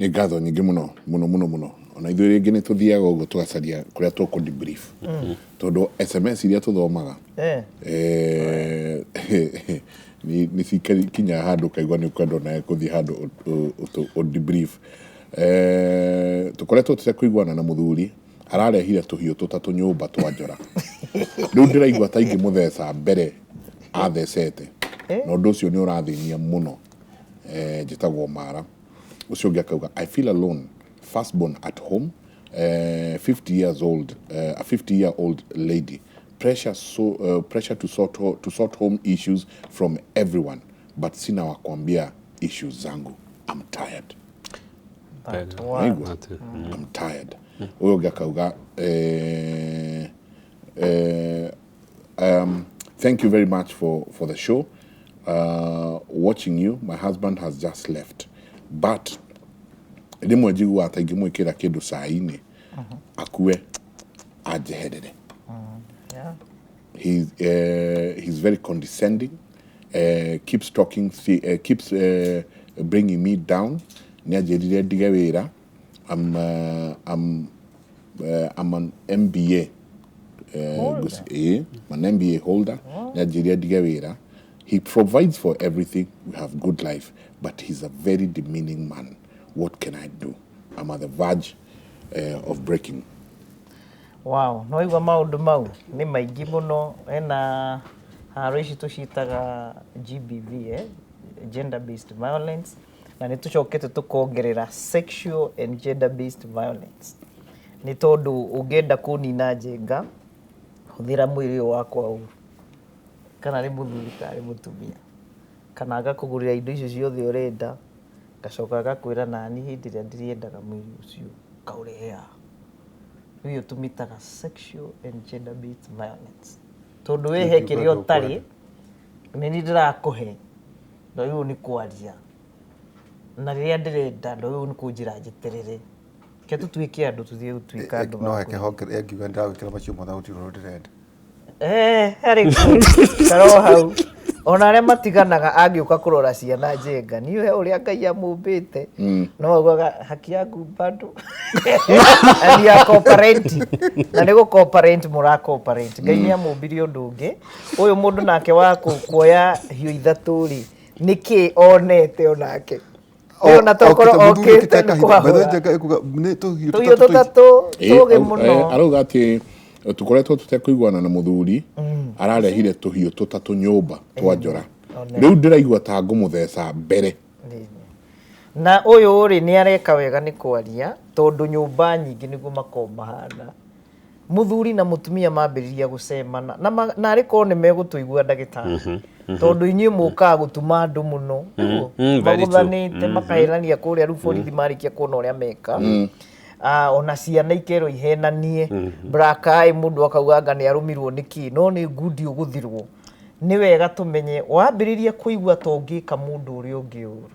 Nĩ ngatho nyingĩ mũno mũno mũno mũno. Ona ithuĩ rĩngĩ nĩ tũthiaga ũguo tũgacaria kũrĩa tũkũ debrief, tondũ SMS iria tũthomaga nĩ cikinyaga handũ ũkaigua nĩ ũkwenda onawe gũthiĩ handũ ũ debrief. Tũkoretwo tũtekũiguana na mũthuri, ararehire tũhiũ tũtatũ nyũmba twa njora. Rĩu ndĩraigua ta ingĩmũtheca mbere athecete, na ũndũ ũcio nĩ ũrathĩnia mũno. Njĩtagwo Mara. Ũcio ũngĩ akauga, "I feel alone, firstborn at home, 50 years old, a 50-year-old lady, pressure, so, pressure to sort home issues from everyone, but sina wa kuambia issues zangu. I'm tired." That Very- one. Waigua? "I'm tired." Ũyũ ũngĩ akauga, "Thank you very much for the show. Watching you, my husband has just left, but rĩmwe njiguaga ta ingĩmwĩkĩra kĩndũ cai-inĩ akue anjeherere." He's very condescending, keeps talking, keeps bringing me down. Nĩ anjĩrire ndige wĩra. I'm an MBA I'm an MBA holder. Nĩ anjĩrire ndige wĩra. He provides for everything. We have good life, but he's a very demeaning man. What can I do? I'm at the verge of breaking. Wow, no igua maũndũ mau nĩ maingĩ mũno. Ena haro ici tũciĩtaga GBV, eh? Gender based violence, na nĩ tũcokete tũkongerera sexual and gender based violence, nĩ tondũ ũngĩenda kũnina njenga, hũthĩra mwĩrĩ ũyũ wakwa ũru, kana nĩ mũthuri kana nĩ mũtumia, kana agakũgũrĩra indo icio ciothe ũrenda, gacoka agakwĩra, "Nani hĩndĩ ĩrĩa ndĩrĩendaga mwĩrĩ ũcio kaũrehe haha." Rĩu ĩyo tũmĩtaga sexual and gender based violence, tondũ wĩhe kĩrĩa ũtarĩ, nĩ niĩ ndĩrakũhe, ndwagĩrĩirwo nĩ kwaria, na rĩrĩa ndĩrenda ndwagĩrĩirwo nĩ kũnjĩra njeterere. Ke tũtuĩke andũ, tũthiĩ gũtuĩka andũ. No heke honge angiuga ndĩragwĩkĩra macio mothe, gũtirĩ ũndũ ndĩrenda. Eh, harĩ karo hau ona arĩa matiganaga, angĩũka kũrora ciana njenga, niĩ he ũrĩa Ngai amũmbĩte, no augaga haki yangu bado, and you are cooperating, na nĩ gũ cooperate mũra cooperate. Ngai nĩ amũmbire ũndũ ũngĩ. Ũyũ mũndũ nake wa kuoya hiũ ithatũ rĩ, nĩkĩ onete onake? Ĩyo na tokorwo okĩte nĩ kũhahũra Nĩ tũhiũ tũhiũ. Tũtatũ tũgĩ mũno. Arauga atĩ tũkoretwo tũtekũiguana na mũthuri, ararehire tũhiũ tũtatũ nyũmba twa njora. Rĩu ndĩraigua ta ngũmũtheca mbere. Na ũyũ rĩ, nĩ areka wega nĩ kwaria, tondũ nyũmba nyingĩ nĩguo makoragwo mahana. Mũthuri na mũtumia mambĩrĩria gũcemana na na arĩ korwo nĩ megũtũigua, ndagĩtarĩ, tondũ inyuĩ mũkaga gũtuma andũ mũno nĩguo Very true. magũthanĩte, makahenania kũrĩa. Rĩu borithi marĩkia kuona ũrĩa meka. Ah, ona ciana ikerwo ihenanie black eye, mũndũ akauga anga nĩ arũmirwo nĩ kĩ, no nĩ ngundi ũgũthirwo. Nĩ wega tũmenye, wambĩrĩria kũigua ta ũngĩka mũndũ ũrĩa ũngĩ ũru,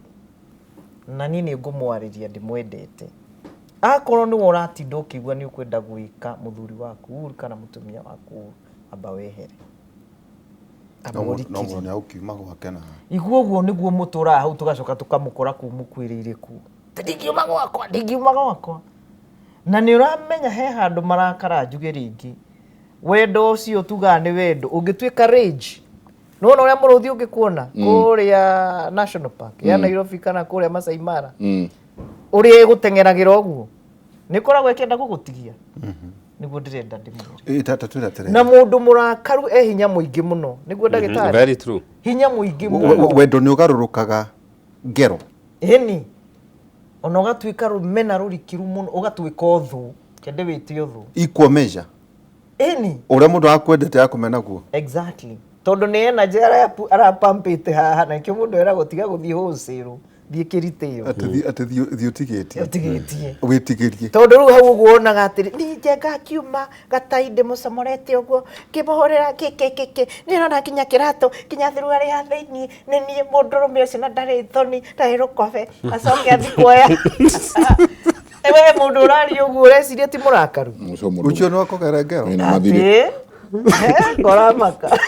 na niĩ nĩ ngũmwarĩria ndĩmwendete, akorwo nĩwe ũratinda ũkĩigua nĩ ũkwenda gwĩka mũthuri waku ũru kana mũtumia waku ũru, amba wehere, amba No ũrikĩrie. Mũndũ nĩ agũkiuma gwake na Iguo ũguo nĩguo mũtũraga hau, tũgacoka tũkamũkora kũu mũkuĩrĩire kuo. Ti ndingiuma gwakwa, ndingiuma gwakwa. Na nĩ ũramenya he handũ marakara. Njuge rĩngĩ, wendo ũcio tugaga nĩ wendo ũngĩtuĩka rage. Nĩwona ũrĩa mũrũthi ũngĩkuona kũrĩa National Park ya Nairobi kana kũrĩa Masai Mara, ũrĩa ĩgũteng'eragĩra ũguo, nĩ ĩkoragwo ĩkĩenda gũgũtigia. Nĩguo ndĩrenda ndĩmwĩre. Ĩ, ta twĩra atĩrĩrĩ. Na mũndũ mũrakaru e hinya mũingĩ mũno, nĩguo ndagĩtarĩ? Very true. Hinya mũingĩ mũno. Wendo nĩ ũgarũrũkaga ngero. Ĩni ona ũgatuĩka rũmena rũrikiru mũno, ũgatuĩka ũthũ, kende wĩte ũthũ. Equal measure. Ĩni. Ũrĩa mũndũ akwendete akũmenaguo. Exactly, tondũ nĩ energy arapampĩte haha, na nĩkĩo mũndũ eragwo tiga gũthiĩ wholesale, thiĩ kĩritail. Atĩ thiĩ ũtigĩtie. Ũtigĩtie. Wĩtigĩrie. Tondũ rĩu hau ũguo wonaga atĩrĩ, niĩ njenga akiuma gatai ndĩmũcomorete ũguo, ngĩmũhũrĩra kĩkĩkĩkĩ, nĩrona nginya kĩratũ nginya thuruarĩ ya thĩiniĩ nĩ niĩ mũndũrũme ũcio, na ndarĩ thoni, ndarĩ rũkobe, acoke athi kuoya. We mũndũ ũraria ũguo, ũreciria ti mũrakaru? Ũcio mũndũ Ũcio nĩ wakũgera ngero. wĩna mathirĩ. Atĩ ngoramaka.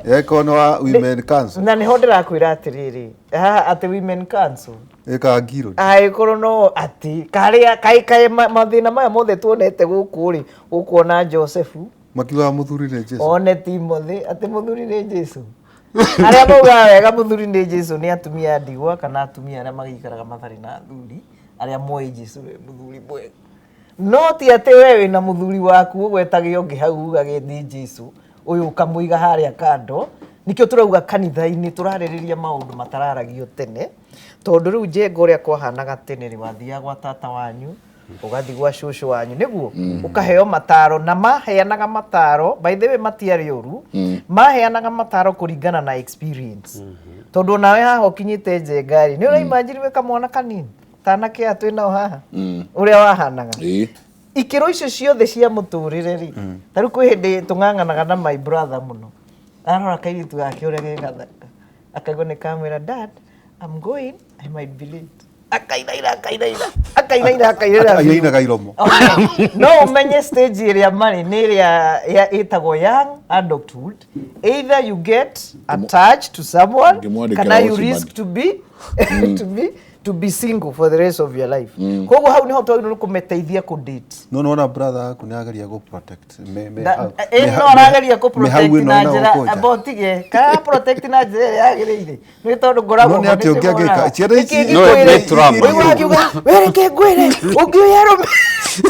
Eko nĩ wa women council. Na nĩho ndĩrakwĩra atĩrĩrĩ haha atĩ women council. Ĩkaga ngiro. Angĩkorwo no atĩ karĩa kaĩ kaĩ mathĩna maya mothe tuonete gũkũ rĩ, ũkuona Josefu Makiugaga mũthuri nĩ Jesu. One Timothy atĩ mũthuri nĩ Jesu. Arĩa maugaga wega mũthuri nĩ Jesu nĩ atumia a ndigwa kana atumia arĩa magĩikaraga matarĩ na athuri, arĩa moĩ Jesu nĩ mũthuri mwega. No ti atĩ we wĩna mũthuri waku ũgwetage ũngĩ hau ugage nĩ Jesu, ũyũ ũkamũiga harĩa kando. Nĩkĩo tũrauga kanitha-inĩ tũrarĩrĩria maũndũ matararagio tene, tondũ rĩu njenga ũrĩa kwahanaga tene rĩ, wathiaga gwa tata wanyu, ũgathiĩ gwa cũcũ wanyu, nĩguo ũkaheo mataro, na maheanaga mataro, by the way matiarĩ ũru, maheanaga mataro kũringana na experience. Tondũ onawe haha ũkinyĩte njenga rĩ, nĩ ũraimagine wĩ kamwana kanini tanake aya twĩ nao haha, ũrĩa wahanaga. Ikĩro icio ciothe cia mũtũrĩre rĩ, ta rĩu kwĩ hĩndĩ tũng'ang'anaga na my brother mũno, arora kairĩtu gake ũrĩa ge gathaka, akaigua nĩ kamwĩra, "Dad, I'm going, I might be late." Akainaina, akainaina, akainaina, akainaina biũ. Ainainaga iromo. No ũmenye stage ĩrĩa marĩ nĩ ĩrĩa ĩtagwo young adulthood. Either you get attached to someone Ngĩmwandĩkĩra kana you Osimhen. risk to be single for the rest of your life. Koguo hau niho twagĩrĩirwo nĩ kũmeteithia kũ date. No nona brother yaku nĩ ageria gũ protect Na- no arageria kũ mĩhau protect ĩno na ĩna njĩra gũkũ nja. amba ũtige kana protect na njĩra ĩrĩa yagĩrĩire, nĩ tondũ ngoragwo No nĩ atĩa ũngĩ angĩka? Ciana ici- No, nĩ trauma. Rĩu akiuga wereke ngwĩre ũngĩoya arũme,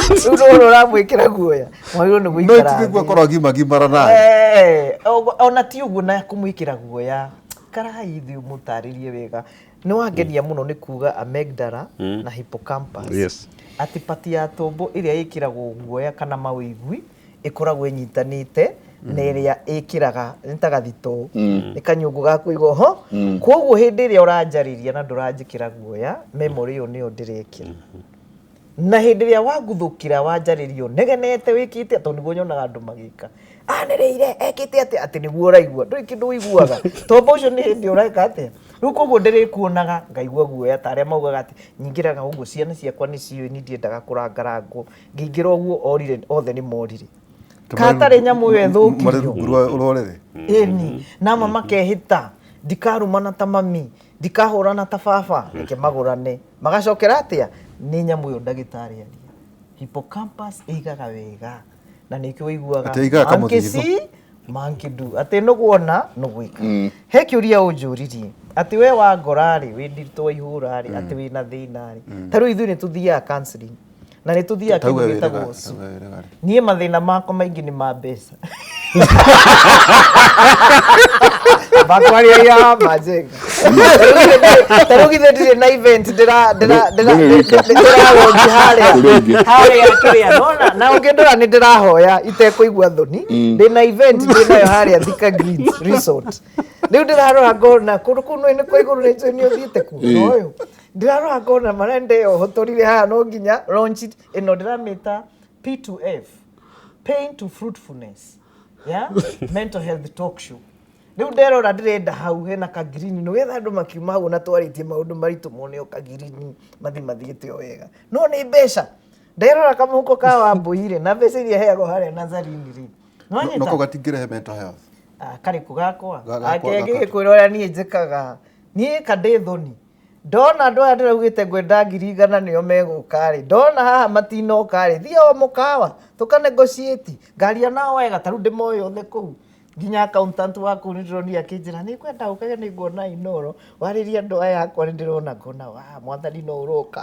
rĩu nĩ ũramwĩkĩra guoya, mwagĩrĩirwo nĩ No gũikara itigeguo thĩ. akorwo agimagimara nawe. Ona ti ũguo na kũmwĩkĩra guoya, karai thĩ ũmũtarĩrie wega. Nĩ wangenia mũno nĩ kuga amygdala na hippocampus. Atĩ pati ya tombo ĩrĩa ĩkĩragwo guoya kana mawĩigui ĩkoragwo ĩnyitanĩte na ĩrĩa ĩkĩraga nĩ ta gathitoo, nĩ kanyũngũ ga kũigwo ho. Koguo hĩndĩ ĩrĩa ũranjarĩria na ndũranjĩkĩra guoya, memory ĩyo nĩyo ndĩrekĩra. Na hĩndĩ ĩrĩa waguthũkĩra wanjarĩrio negenete wĩkĩte, tondũ nĩguo nyonaga andũ magĩka, anĩrĩire ekĩte atĩa, atĩ nĩguo ũraigua ndũrĩ kĩndũ ũiguaga, tombo ũcio nĩ hĩndĩ ũreka atĩa. Rĩu koguo ndĩrĩkuonaga ngaigua guoya, ta arĩa maugaga atĩ nyingĩraga ũguo, ciana ciakwa nĩ ciũĩ ni ndiendaga kũrangarangwo, ngĩingĩra ũguo orire othe nĩ morire katarĩ nyamũ ĩyo Marĩ ĩthũkirio. rungu rwa rũrĩrĩ. Ĩni nama makehĩta ndikarumana ta mami, ndikahũrana ta baba, reke magũrane magacokera atĩa nĩ nyamũ ĩyo. Ndagĩtarĩ aria hippocampus ĩigaga wega, na nĩkĩo ũiguaga Atĩ ĩigaga monkey kamũthitho. see, monkey do, atĩ nĩguona nĩgwĩka. He kĩũria ũnjũririe atĩ we wangora rĩ, wĩ nditũ wa ihũra rĩ, atĩ wĩna thĩna rĩ, ta rĩu ithuĩ nĩ tũthiaga counseling na nĩ tũthiaga Tauga kĩndũ wĩrĩga- gĩtagwo su tauga wĩrĩga rĩ. Niĩ mathĩna makwa maingĩ nĩ ma mbeca, bakwaria ya majenga. Ta rĩu githĩ ndirĩ na event Ndũrĩ wika. ndĩrawonji harĩa Kũrĩ ũngĩ. harĩa kĩrĩa nona na ũngĩndora nĩ ndĩrahoya itekũigua thoni. Ndĩna event ndĩ nayo harĩa Thika Greens Resort. Rĩu ndĩrarora ngona kũndũ kũu nĩ kwa igũrũ, nĩ njũĩ nĩ ũthiĩte kuo. No ũyũ ndĩrarora ngona marenda ĩyo hotorire haha, no nginya launch it. Ĩno ndĩramĩta P2F, pain to fruitfulness, yeah? Mental health talk show. Rĩu nderora ndĩrenda hau hena kagirini, nĩgetha andũ makiuma hau na twarĩtie maũndũ maritũ mone o kagirini mathi mathiĩte o wega. No nĩ mbeca, nderora kamũhuko ka wambũi rĩ, na mbeca iria heagwo harĩa Nazarini rĩ. Nĩwanyita? Noko gatingĩrehe mental health. Ah, karĩkũ gakwa? Gakwa. Ngĩgĩkwĩra ũrĩa niĩ njĩkaga, niĩ kandĩ thoni ndona andũ aya ndĩraugĩte ngwenda 100,000 nĩo megũka rĩ, ndona haha matinoka rĩ, thiĩ o mũkawa tũka negotiate ngaria nao wega. Ta rĩu ndĩmoĩ othe kũu, nginya accountant wa kũu nĩ ndĩronire akĩnjĩra nĩ ngwenda ũkage nĩ nguona inoro warĩria andũ aya akwa. Nĩ ndĩrona ngona wa mwathani no ũroka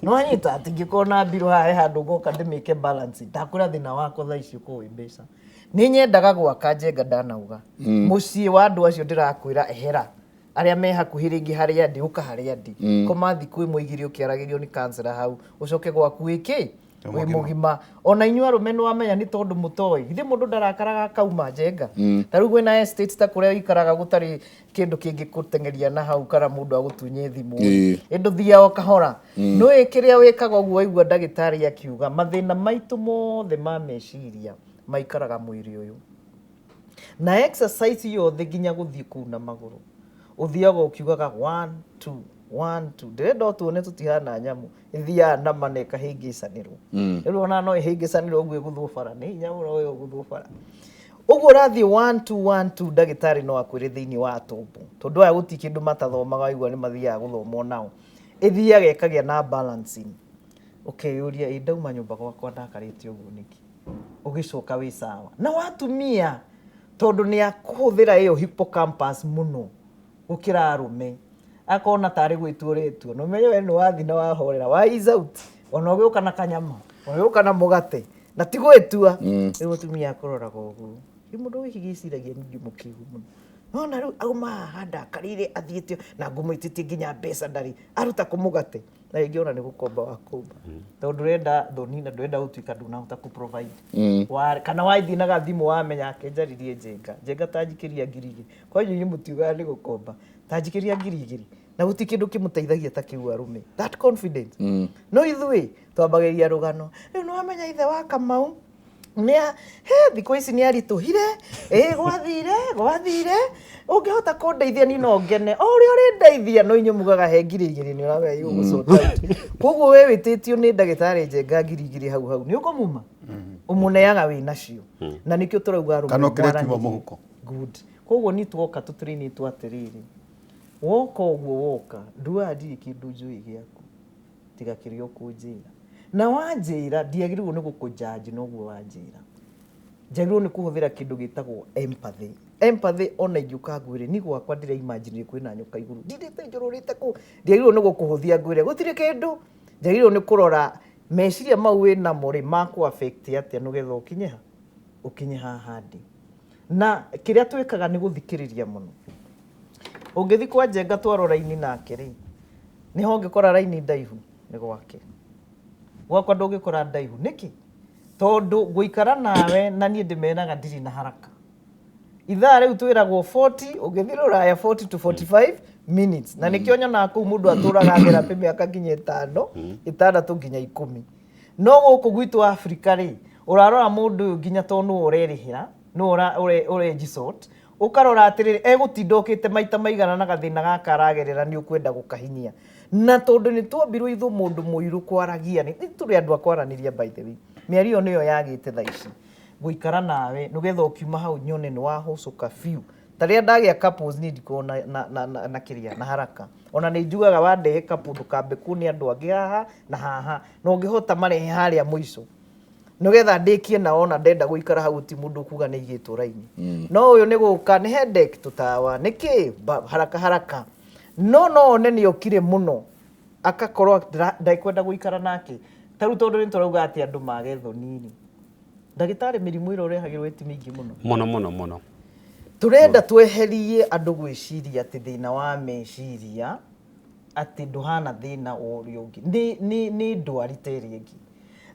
nĩwanyita atĩ ingĩkorwo na mbirũ haha he handũ ngoka ndĩmĩke balance. Ndakwĩra thĩna wakwa thaa ici ũkorwo wĩ mbeca. Nĩ nyendaga gwaka njenga ndanauga mũciĩ wa andũ acio ndĩrakwĩra ehera arĩa me hakuhĩ rĩngĩ harĩa ndĩ, ũka harĩa ndĩ, koma thikũ ĩmwe igĩrĩ ũkĩaragĩrio nĩ kansela hau, ũcoke gwaku wĩkĩ wĩ mũgima. Ona inyuĩ arũme nĩ wamenya nĩ tondũ mũtoĩ githĩ mũndũ ndarakaraga akauma njenga. Ta rĩu kwĩna estate ta kũrĩa ũikaraga gũtarĩ kĩndũ kĩngĩkũteng'eria na hau kana mũndũ agũtunye thimũ. Ĩndĩ ũthiaga o kahora, nĩũĩ kĩrĩa wĩkaga ũguo. Waigua ndagĩtarĩ akiuga mathĩna maitũ mothe ma meciria maikaraga mwĩrĩ ũyũ, na exercise yothe nginya gũthiĩ kũu na magũrũ ũthiaga ũkiugaga one two one two. Ndĩrenda ũtuone tũtihana nyamũ ĩthiaga nama na ĩkahĩngĩcanĩrwo. Rĩu ona no ĩhĩngĩcanĩrwo ũguo ĩgũthwo bara nĩ hinya mũno ũyũ ũgũthwo bara ũguo ũrathiĩ one two one two. Ndagĩtarĩ no akwĩre thĩinĩ wa tombo, tondũ aya gũtirĩ kĩndũ matathomaga, waigua nĩ mathiaga gũthoma onao. Ĩthiaga ĩkagĩa na balancing. Ũkeyũria, ĩ ndauma nyũmba gwakwa ndakarĩte ũguo nĩkĩ? Ũgĩcoka wĩ sawa. Na watumia tondũ nĩ akũhũthĩra ĩyo hippocampus mũno gũkĩra arũme, akona tarĩ gwĩtua ũretua. Na ũmenye we nĩ wathi na wahorera, wa ease out, ona ũgĩũka na kanyama, ũgĩũka na mũgate, na ti gwĩtua. Rĩu mũtumia akũroraga ũguo. Rĩu mũndũ gĩkĩ gĩciragia nĩ mũkĩgu mũno. Nona rĩu auma haha ndakarĩire athiĩte na ngũmwĩtĩtie nginya mbeca ndarĩ, aruta kũ mũgate? Na rĩngĩ ona nĩ gũkomba wakomba. Tondũ ndũrenda thoni na ndũrenda gũtuĩka ndũnahota kũ provide. Kana wathiĩ na gathimũ wamenya akenjaririe Njenga. Njenga ta njikĩria 2,000. Kwanyu inyuĩ mũtiugaga nĩ gũkomba. Ta njikĩria 2,000. Na gũtirĩ kĩndũ kĩmũteithagia ta kĩu arũme. That confidence. No ithuĩ twambagĩrĩria rũgano. Rĩu nĩ wamenya ithe wa Kamau nĩa he thikũ ici nĩ aritũhire, ĩ gwathire, ũngĩhota kũndeithia niĩ no ngene, o ũrĩa ũrĩndeithia no inyuĩ mugaga he 2,000 nĩ ũramenya you sort out. Koguo we wĩtĩtio nĩ ndagĩtarĩ Njenga 2,000 hau hau nĩ ũkũmuma, ũmũneaga wĩ nacio, na nĩkĩo tũrauga arũme Kana ũkĩrĩa kiuma mwaranĩrie. mũhuko. Good. Koguo niĩ tuoka tũtũrĩnĩtwo atĩrĩrĩ, woka ũguo woka nduaga ndirĩ kĩndũ njũĩ gĩaku tiga kĩrĩa ũkũnjĩra, na wanjĩra ndiagĩrĩirwo nĩ gũkũjudge noguo wanjĩra, njagĩrĩirwo nĩ kũhũthĩra kĩndũ gĩtagwo empathy. Empathy ona ingĩũka ngwĩre niĩ gwakwa ndĩra imagine kwĩna nyoka igũrũ ndindĩte njũrũrĩte kũu, ndiagĩrĩirwo nĩ gũkũhũthia ngwĩre gũtirĩ kĩndũ, njagĩrĩirwo nĩ kũrora meciria mau wĩ namo rĩ makũ affect atĩa nĩgetha ũkinye ha, ũkinye haha ndĩ. Na kĩrĩa twĩkaga nĩ gũthikĩrĩria mũno. Ũngĩthiĩ kwa Njenga twaro raini nake rĩ, nĩho ũngĩkora raini ndaihu nĩ gwake. Gwakwa ndũngĩkora ndaihu. Nĩkĩ? Tondũ ngũikara nawe na niĩ ndĩmeraga ndirĩ na haraka. Ithaa rĩu twĩragwo 40, ũngĩthiĩ rũraya 40 to 45 minutes. Na nĩkĩo nyonaga kũu mũndũ atũraga therapy mĩaka nginya 5, 6 nginya 10. No gũkũ gwitũ Afrika rĩ, ũrarora mũndũ ũyũ nginya tondũ nĩwe ũrerĩhĩra, nĩwe ũrenjisort, ũkarora atĩrĩrĩ, egũtinda okĩte maita maigana na gathĩna gaka aragerera nĩ ũkwenda gũkahinyia. Na tondũ nĩ twombirwo ithuĩ mũndũ mũirũ kwaragia, nĩ tũrĩ andũ a kwaranĩria by the way. Mĩario nĩyo yagĩte thaa ici. Gũikara nawe nĩgetha ũkiuma hau nyone nĩ wahũcũka biũ. Ta rĩrĩa ndagĩa couples niĩ ndikoragwo na kĩrĩa, na haraka. Ona nĩ njugaga wandehe couple ndũkambe kuonia andũ angĩ haha na haha, na ũngĩhota marehe harĩa mũico. Nĩgetha ndĩkie nao ona ndenda gũikara hau ti mũndũ ũkuga nĩ aigĩtwo raini. No ũyũ nĩ gũka nĩ headache tũtawa, nĩ kĩ haraka haraka. No no one nĩ okire mũno akakorwo ndakwenda gũikara nake. Ta rĩu tondũ nĩ tũrauga atĩ andũ mage thoni rĩ. Ndagĩtarĩ mĩrimũ ĩrĩa ũrehagĩrwo ĩti mĩingĩ mũno. Mũno mũno mũno. Tũrenda tweherie andũ gwĩciria atĩ thĩna wa meciria atĩ ndũhana thĩna wa ũrĩa ũngĩ. Nĩ ndwari ta ĩrĩa ĩngĩ.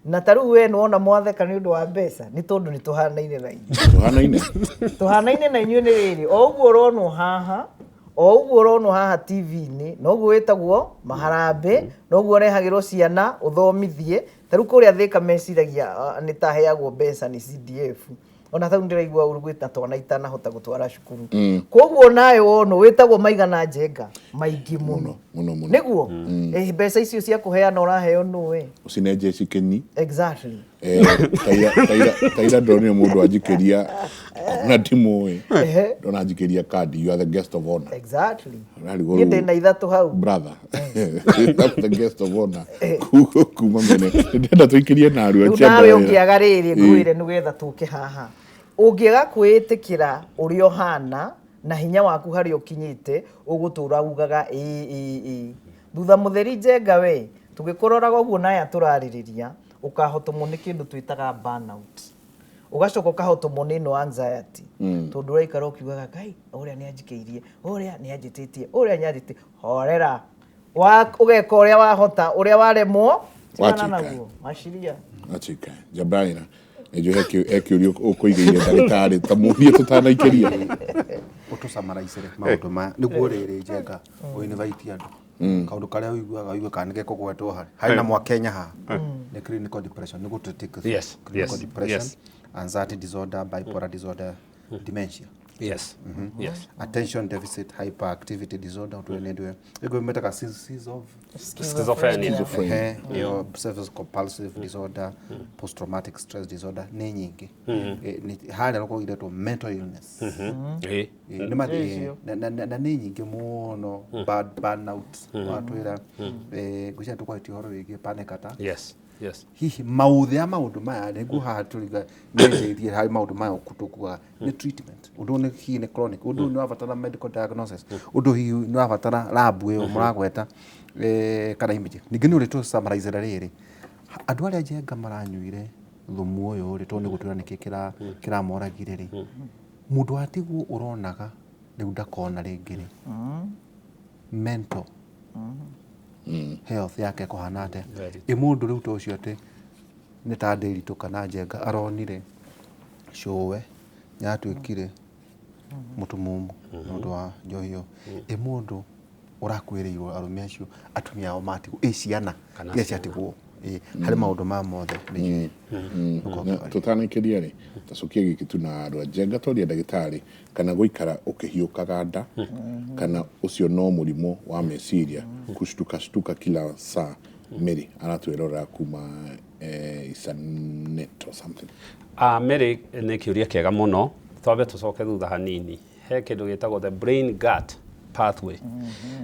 Na ta rĩu we nĩwona mwatheka nĩ ũndũ wa mbeca, nĩ tondũ nĩ tũhanaine na inyuĩ. Tũhanaine? Tũhanaine na inyuĩ nĩ rĩrĩ, o ũguo ũronwo haha, o ũguo ũronwo haha TV-inĩ, noguo wĩtagwo maharambĩ, noguo ũrehagĩrwo ciana ũthomithie. Ta rĩu kũrĩa Thĩka meciragia nĩ ta heagwo mbeca nĩ CDF. Ona ta rĩu ndĩraigua ũru gwĩta twana itanahota gũtwara cukuru. Koguo nawe wonwo wĩtagwo maigana Njenga maingĩ mũno. Mũno, mũno. Nĩguo? Mbeca icio cia kũheana ũraheo nũ we? Ũcinenje cikeni. Exactly. Taira ndonire mũndũ anjikĩria ona ndimũĩ. Ndona anjikĩria kandi, you are the guest of honor. Exactly. Ũrarigwo Niĩ rĩu ndĩna ithatũ hau. Brother. That's the guest of honor. Kuma mene. Ndĩrenda tũikĩrie narua Rĩu Njenga nawe wĩra. ũngĩaga rĩrĩ ngwĩre nĩgetha tũke haha. Ũngĩaga kwĩĩtĩkĩra ũrĩa ũhana na hinya waku harĩa ũkinyĩte, ũgũtũra ugaga ĩĩ ĩĩ ĩĩ. Thutha mũtheri Njenga we, tũgĩkũroraga ũguo na aya tũrarĩrĩria, ũkahotomwo nĩ kĩndũ twĩtaga burnout. Ũgacoka ũkahotomwo nĩ ĩno anxiety. Tondũ ũraikara ũkiugaga, Ngai, ũrĩa nĩ anjikĩirie, ũrĩa nĩ anjĩtĩtie, ũrĩa nĩ anjĩtĩtie. Horera. Ũgeka ũrĩa wahota, ũrĩa waremwo, tigana Wachika. naguo. Maciria. Wachika. Jabraina. Nĩnjũĩ he kĩũria ũkũigĩire ndagĩtarĩ ta mũrie tũtanaikĩria. Ũtũcamaraicĩre maũndũ maya. Nĩguo rĩrĩ Njenga, ũinvite andũ. Kaũndũ karĩa ũiguaga, ũigue kana nĩgekũgwetwo harĩ. Harĩ na Mwakenya haha. Nĩ clinical depression, nĩ gũtũ Yes, clinical yes, depression, yes. anxiety disorder, bipolar disorder, dementia. Yes. Attention deficit hyperactivity disorder, ũndũ nĩ ndwe ĩngĩ metaga of Schizophrenia. Schizophrenia. Ehe, ĩyo obsessive compulsive disorder, post traumatic stress disorder nĩ nyingĩ. Harĩa rũkorwo mental illness. Nĩ mathiĩ na nĩ nyingĩ mũno, bad burnout watwĩra, ngwĩciria tũkwarĩtie ũhoro wĩgiĩ panic attack. Hihi maũthĩ ya maũndũ maya nĩguo haha tũriga nĩndeithie harĩ maũndũ maya tũkuaga nĩ treatment, ũndũ ũyũ nĩ hihi nĩ chronic, ũndũ ũyũ nĩ ũrabatara medical diagnosis, ũndũ hihi nĩ ũrabatara lab ĩyo mũragweta, kana imaging. Ningĩ nĩ ũrĩ tũcamarizĩra rĩrĩ andũ arĩa Njenga maranyuire thumu ũyũ rĩ, tondũ nĩ gũtwĩra nĩkĩ kĩramoragire rĩ, mũndũ atigwo ũronaga rĩu ndakona rĩngĩ rĩ, mental health yake kũhana atĩa? Very. Ĩ mũndũ rĩu ta ũcio atĩ nĩ ta Ndĩritũ kana Njenga aronire cũwe nĩatuĩkire mũtumumu nĩ ũndũ wa njohi ĩyo, ĩ mũndũ ũrakuĩrĩirwo arũme acio atumia ao matigwo, ĩ ciana Kana iria ciana. ciatigwo, ĩ harĩ maũndũ maya mothe nĩ Na tũtanakĩria rĩ, tacokia gĩkĩ tu na andũ a Njenga twaria ndagĩtarĩ kana gũikara ũkĩhiũkaga nda kana ũcio no mũrimũ wa meciria, kushtuka shtuka kila saa. Mary aratwĩrorera kuma Isanet or something. Mary, nĩ kĩũria kĩega mũno. Twambe tũcoke thutha hanini, he kĩndũ gĩtagwo the brain gut pathway,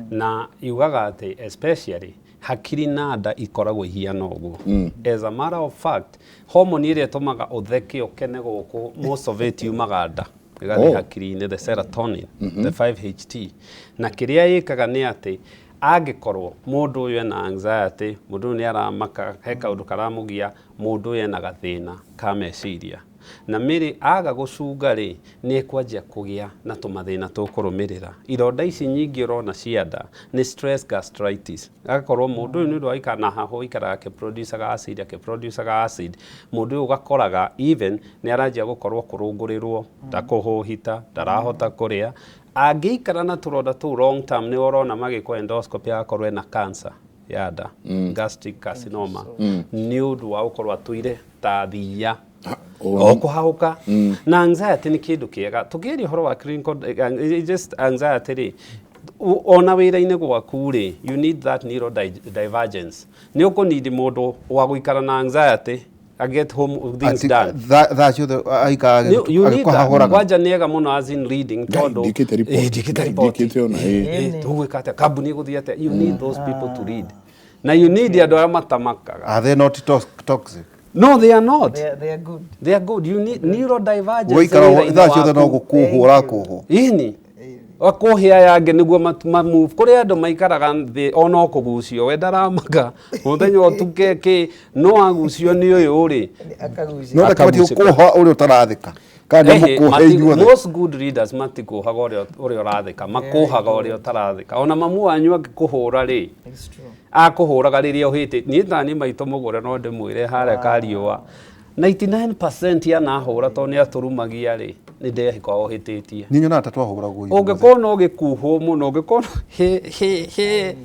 na yugaga atĩ especially hakiri na nda ikoragwo ihiana ũguo. As a matter of fact, hormone ĩrĩa ĩtũmaga ũtheke ũkene gũkũ, most of it yumaga nda ĩgathiĩ hakiri-inĩ, the serotonin, the 5-HT. Na kĩrĩa ĩkaga nĩ atĩ angĩkorwo mũndũ ũyũ ena anxiety, mũndũ ũyũ nĩ aramaka, he kaũndũ karamũgia, mũndũ ũyũ ena gathĩna ka meciria, na mĩrĩ aga gũcunga rĩ, nĩ ekwanjia kũgĩa na tũmathĩna tũkũrũmĩrĩra. Ironda ici nyingĩ ũrona cia nda nĩ stress gastritis. Agakorwo mũndũ ũyũ nĩ ũndũ wa ikara na hahũ, aikaraga akĩproducaga acid, akĩproducaga acid. Mũndũ ũyũ ũgakoraga even nĩ aranjia gũkorwo kũrũngũrĩrwo, ndakũhũhita, ndarahota kũrĩa. Angĩikara na tũronda tũu long term, nĩ ũrona magĩkwo endoscopy agakorwo ena cancer ya nda, gastric carcinoma, nĩ ũndũ wa gũkorwo atũire ta thiia o kũhahũka. Na anxiety nĩ kĩndũ kĩega tũkĩaria ũhoro wa clinical, just anxiety rĩ, ona wĩra-inĩ gwaku rĩ, you need that neurodivergence. Nĩ ũkũnidi mũndũ wa gũikara na anxiety and get home things done. Thaa ciothe aikaraga You need that. agĩkũhahũraga. Kwanja nĩ ega mũno as in leading, tondũ Ndiĩkĩte report. Ndiĩkĩte report. Ndiĩkĩte ona, ĩ. Tũgwĩka atĩa, kambuni ĩgũthiĩ atĩa? You need those people to lead, na you need andũ arĩa matamakaga. Are they not toxic? No, they are not. They are good. They are good. You need neurodivergence Gũikara wĩra-inĩ thaa ciothe no waku. gũkũhũra kũhũ. Ini kũhĩa yangĩ nĩguo move. Kũrĩ andũ maikaraga thĩ ona kũgucio, we ndaramaka mũthenya ũtuke kĩ, no agucio nĩ ũyũ rĩ. Akagucia. No ndakĩbatiĩ Akagucĩka. kũha ũrĩa ũtarathĩka kana nĩ Ehe, mũkũhe inyuothe. Most good leaders matikũhaga ũrĩa ũrathĩka, makũhaga ũrĩa ũtarathĩka. Ona mamu wanyu angĩkũhũra rĩ, It's true. akũhũraga rĩrĩa ũhĩtĩ. Niĩ tani maitũ mũgũre no ndĩmwĩre harĩa kariũa 99% yanahũra tondũ nĩ atũrumagia rĩ, nĩ ndehĩka ũhĩtĩtie. Niĩ nyonaga ta twahũragwo ithuothe. Ũngĩkorwo no gĩkuhwo mũno, ũngĩkorwo he he he,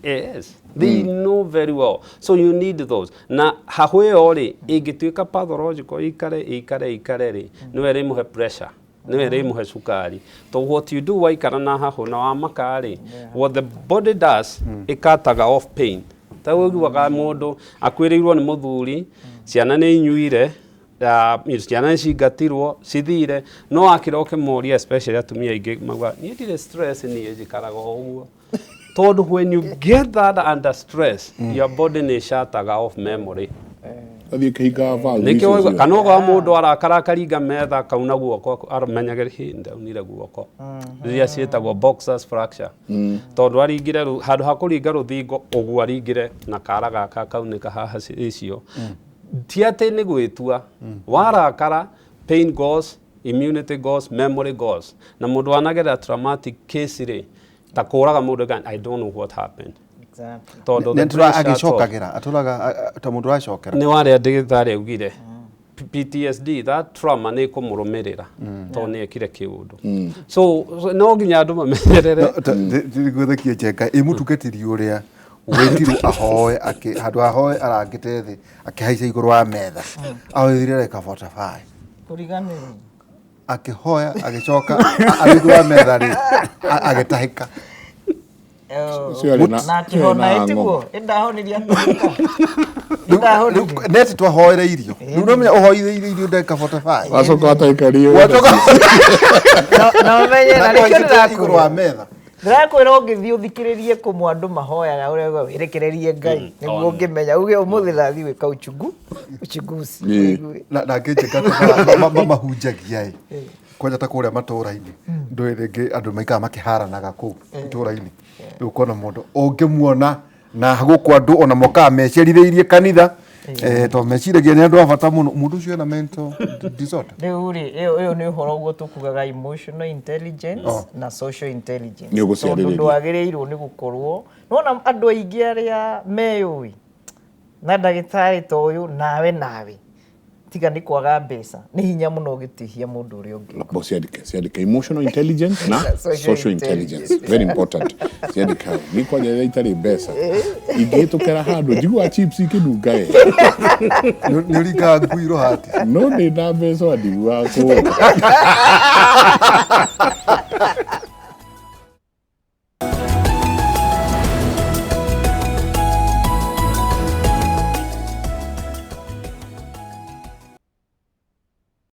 yes, they know very well, so you need those. Na hahũ ĩyo rĩ, ĩngĩtuĩka pathological, ĩikare ĩikare ĩikare rĩ, nĩwe ĩrĩmũhe pressure, nĩwe ĩrĩmũhe cukari. So what you do, waikara na hahũ na wamaka rĩ, what the body does, ĩkataga off pain. Ta ũiguaga mũndũ akuĩrĩirwo nĩ mũthuri, ciana nĩ inyuire, ciana nĩ cingatirwo cithire, no akĩra ũkĩmoria, especially atumia aingĩ mauga, "Niĩ ndirĩ stress, niĩ njikaraga o ũguo." Tondũ when you get that under stress, your body nĩ shutaga off memory. Athiĩ kĩhingaga valve Nĩkĩo icio waigua ciothe. kana ũgwa mũndũ arakara akaringa metha akauna guoko, amenyage hĩ ndaunire guoko, rĩrĩa ciĩtagwo boxers fracture, tondũ aringire handũ ha kũringa rũthingo ũguo aringire na kara gaka kaunĩka haha. Icio ti atĩ nĩ gwĩtua warakara. Pain goes, immunity goes, memory goes. Na mũndũ wanagerera traumatic case rĩ, ta kũraga mũndũ, I don't know what happened. Tondũ the brain shuts off. Agĩcokagĩra atũraga ta mũndũ ũracokera. Nĩ warĩa ndagĩtarĩ augire PTSD, that trauma nĩ ĩkũmũrũmĩrĩra tondũ nĩ ekire kĩũndũ. So no nginya andũ mamenyerere. Gwĩthekia Njenga ĩ mũtungatĩri ũrĩa wĩtirwo ahoe handũ ahoe arangĩte thĩ akĩhaica igũrũ wa metha ahoithire reka 45. Kũriganĩrwo. Akĩhoya, agĩcoka arĩ igũrũ wa metha rĩ, agĩtahĩka. Ũcio arĩ na- Na akĩhona ũcio arĩ na ĩtiguo ĩndahonirie atahĩka. Rĩu- Ĩndahonirie. rĩu neti twahoere irio, rĩu nomenya ũhoire irio ndagĩka 45. Wacoka watahĩka rĩo. Wacoka Na ũmenye na na nĩkĩo twaigĩte igũrũ wa ndĩrakwĩra. Metha. Ndĩrakwĩra ũngĩthiĩ ũthikĩrĩrie kũmwe andũ mahoyaga ũrĩa uga wĩrekererie Ngai nĩguo ũngĩmenya uge ũmũthĩ ndathiĩ gwĩka uchungu uchunguzi. Ĩĩ. Na ngĩnjĩka atĩ mahunjagia ĩ kwanja ta kũrĩa matũũra-inĩ, ndũĩ rĩngĩ andũ maikaraga makĩharanaga kũu itũũra-inĩ. Rĩu ũkona mũndũ ũngĩmuona na gũkũ andũ ona mokaga mecerirĩirie kanitha, tondũ meciragia nĩ andũ a bata mũno, mũndũ ũcio ena mental disorder. Rĩu rĩ, ĩyo nĩ ũhoro ũguo tũkugaga emotional intelligence na social intelligence. Nĩ ũgũciarĩrĩria. Tondũ ndwagĩrĩirwo nĩ gũkorwo nĩwona andũ aingĩ arĩa meyũĩ na ndagĩtarĩ ta ũyũ nawe tiga nĩ kwaga mbeca, nĩ hinya mũno ũgĩtihia mũndũ ũrĩa ũngĩ. Bo ciandĩke, ciandĩke emotional intelligence na Social social intelligence, very important. Ciandĩke hau. Niĩ kwanja rĩrĩa itarĩ mbeca, ingĩhĩtũkĩra handũ njiguaga chips ikĩnunga wega. Nĩ ũringaga ngui rũhati. No ndĩ na mbeca ndiguaga kũũra.